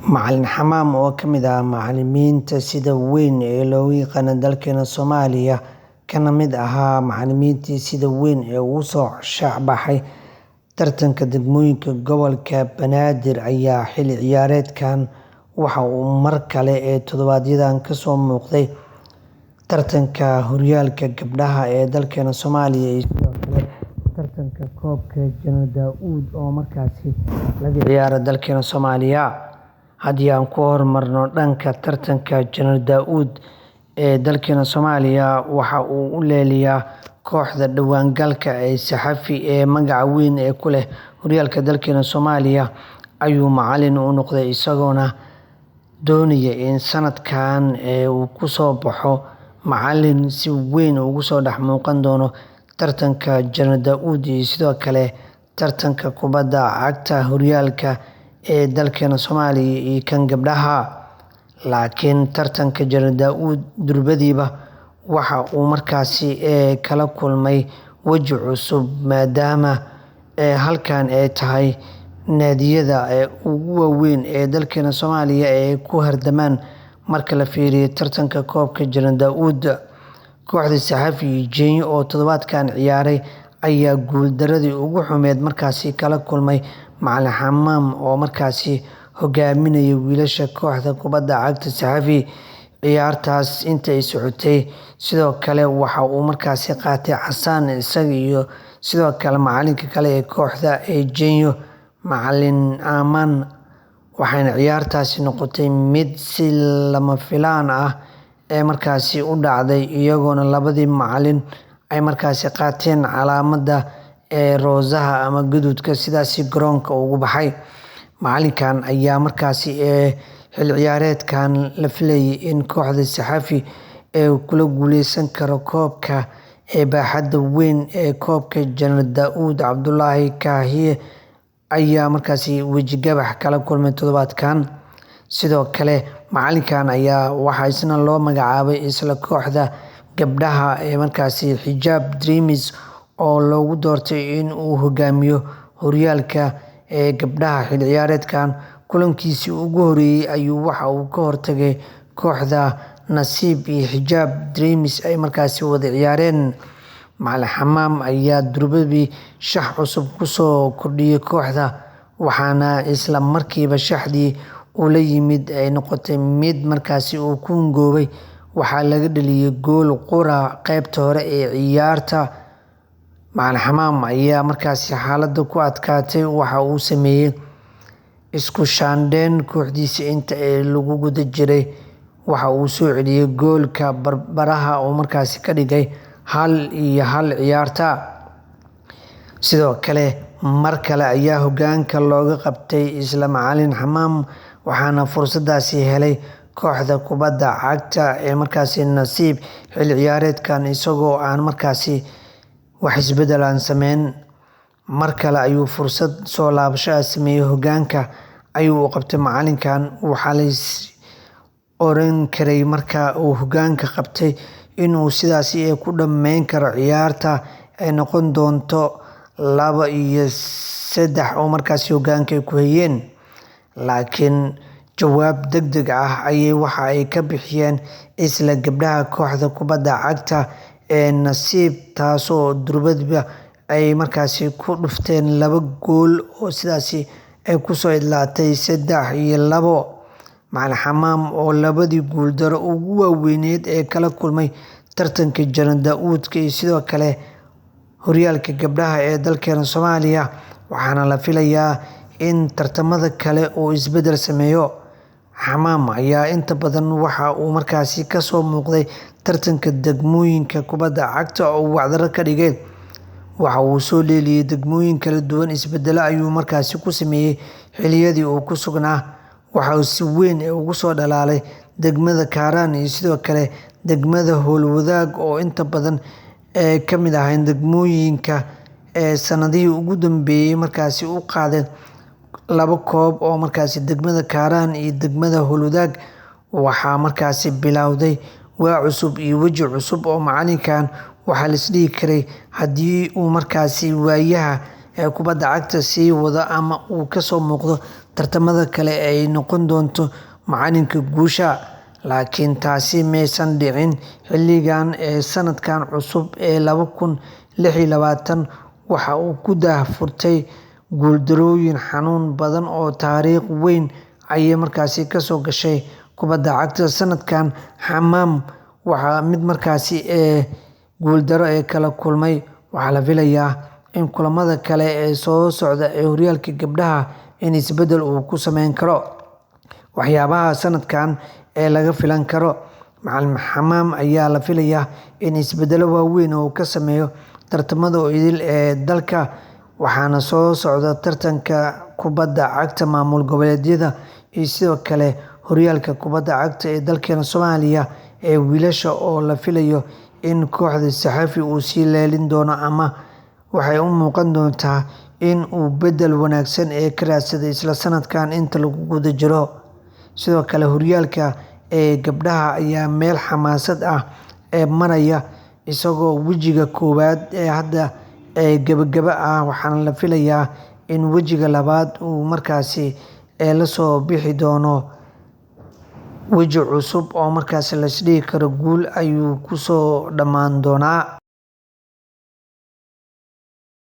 Macalin Xamaam oo ka mid ah macalimiinta sida weyn ee loogu yaqaano dalkeena Soomaaliya, kana mid ahaa macalimiintii sida weyn ee ugu soo shaac baxay tartanka degmooyinka gobolka Banaadir, ayaa xilli ciyaareedkan waxa uu mar kale ee todobaadyadan kasoo muuqday tartanka horyaalka gabdhaha ee dalkeena Soomaaliya iyo sidoo kale tartanka koobka Janar Daa'uud oo markaasi laga ciyaaro dalkeena Soomaaliya. Haddii aan ku horumarno dhanka tartanka Janar Daa'uud ee dalkeena Soomaaliya, waxa uu u leeliyaa kooxda dhawaangalka ee Saxafi ee magaca weyn ee ku leh horyaalka dalkeena Soomaaliya ayuu macalin u noqday, isagoona doonaya in sanadkan uu kusoo baxo macalin si weyn ugu soo dhex muuqan doono tartanka Janar Daa'uud iyo sidoo kale tartanka kubadda cagta horyaalka ee dalkeena Soomaaliya iyo kan gabdhaha. Laakiin tartanka Janar Daa'uud durbadiiba waxa uu markaasi kala kulmay weji cusub, maadaama halkan ay tahay naadiyada ugu waaweyn ee dalkeena Soomaaliya ee ku hardamaan marka la fiiriyo tartanka koobka Janar Daa'uud. Kooxda Saxafi iyo Jeenyo oo toddobaadkan ciyaaray ayaa guuldaradii ugu xumeed markaasi kala kulmay Macalin Xamaam oo markaasi hogaaminaya wiilasha kooxda kubadda cagta Saxafi. Ciyaartaas inta ay socotay sidoo kale waxa uu markaasi qaatay casaan, isaga iyo sidoo kale macalinka kale ee kooxda ee Jeenyo, Macalin Aamaan, waxayna ciyaartaasi noqotay mid si lama filaan ah ee markaasi u dhacday, iyagoona labadii macalin ay markaasi qaateen calaamadda ee roosaha ama gaduudka, sidaasi garoonka ugu baxay. Macalinkan ayaa markaasi xilli ciyaareedkan la filayay in kooxda Saxafi ee kula guuleysan karo koobka ee baaxadda weyn ee koobka Janar Daa'uud Cabdulaahi Kaahiye ayaa markaasi wejigabax kala kulmay toddobaadkan. Sidoo kale macalinkan ayaa waxaa isna loo magacaabay isla kooxda gabdhaha ee markaasi Xijaab Dreams oo loogu doortay in uu hogaamiyo horyaalka ee gabdhaha xilli ciyaareedkan. Kulankiisii ugu horeeyay ayuu waxa uu ka hortagay kooxda Nasiib iyo Xijaab Dreams ay markaasi wada ciyaareen. Macalin Xamaam ayaa durbabii shax cusub kusoo kordhiyay kooxda, waxaana isla markiiba shaxdii uu la yimid ay noqotay mid markaasi uu ku hungoobay. Waxaa laga dhaliyay gool qura qeybta hore ee ciyaarta. Macalin Xamaam ayaa markaasi xaaladda ku adkaatay, waxa uu sameeyey isku shaandheyn kooxdiisa inta lagu guda jiray. Waxa uu soo celiyey goolka barbaraha oo markaasi ka dhigay 1-1 ciyaarta. Sidoo kale mar kale ayaa hogaanka looga qabtay isla Macalin Xamaam, waxaana fursadaasi helay kooxda kubadda cagta ee markaasi Nasiib xilli ciyaareedkan, isagoo aan markaasi wax isbedel aan sameyn. Mar kale ayuu fursad soo laabasho ah sameeyey, hogaanka ayuu u qabtay macalinkan. Waxaa la is oran karay marka uu hogaanka qabtay inuu sidaasi ku dhammeyn karo ciyaarta, ay noqon doonto 2-3 oo markaasi hogaanka ay ku hayeen. Laakiin jawaab degdeg ah ayay waxa ay ka bixiyeen isla gabdhaha kooxda kubadda cagta ee Nasiib, taasoo durbadiiba ay markaasi ku dhufteen 2 gool oo sidaasi ay kusoo idlaatay 3-2. Macalin Xamaam oo labadii guuldaro ugu waaweyneed ee kala kulmay tartanka Janar Daa'uudka iyo sidoo kale horyaalka gabdhaha ee dalkeena Soomaaliya, waxaana la filayaa in tartamada kale uu isbedel sameeyo. Xamaam ayaa inta badan waxa uu markaasi kasoo muuqday tartanka degmooyinka kubadda cagta oo uu wacdaro ka dhigay. Waxa uu soo leeliyay degmooyin kala duwan, isbedelo ayuu markaasi ku sameeyey xiliyadii uu ku sugnaa. Waxa uu si weyn ugu soo dhalaalay degmada Kaaraan iyo sidoo kale degmada Howlwadaag oo inta badan ee ka mid ahayn degmooyinka ee sanadihii ugu dambeeyay markaasi u qaadeen 2 koob oo markaasi degmada Kaaraan iyo degmada Howlwadaag. Waxaa markaasi bilowday waa cusub iyo weji cusub oo macalinkan waxaa la isdhihi karay haddii uu markaasi waayaha ee kubadda cagta sii wado ama uu kasoo muuqdo tartamada kale ay noqon doonto macalinka guusha, laakiin taasi maysan dhicin. Xilligan ee sanadkan cusub ee 2026 waxa uu ku daahfurtay guuldarooyin xanuun badan oo taariikh weyn ayay markaasi kasoo gashay kubadda cagta. Sanadkan Xamaam waxaa mid markaasi ee guuldaro ee kala kulmay. Waxaa la filayaa in kulamada kale ee soo socda ee horyaalka gabdhaha in isbedel uu ku sameyn karo. Waxyaabaha sanadkan ee laga filan karo Macalin Xamaam ayaa la filayaa in isbedelo waaweyn oo ka sameeyo tartamada idil ee dalka, waxaana soo socda tartanka kubadda cagta maamul goboleedyada iyo sidoo kale horyaalka kubadda cagta ee dalkeena Soomaaliya ee wiilasha oo la filayo in kooxda Saxafi uu sii leelin doono, ama waxay u muuqan doontaa in uu bedel wanaagsan ee ka raadsaday isla sanadkan inta lagu guda jiro. Sidoo kale horyaalka ee gabdhaha ayaa meel xamaasad ah ee maraya, isagoo wejiga koowaad ee hadda ee gabagaba ah, waxaana la filayaa in wejiga labaad uu markaasi ee lasoo bixi doono weji cusub oo markaasi laisdhihi karo guul ayuu kusoo dhammaan doonaa.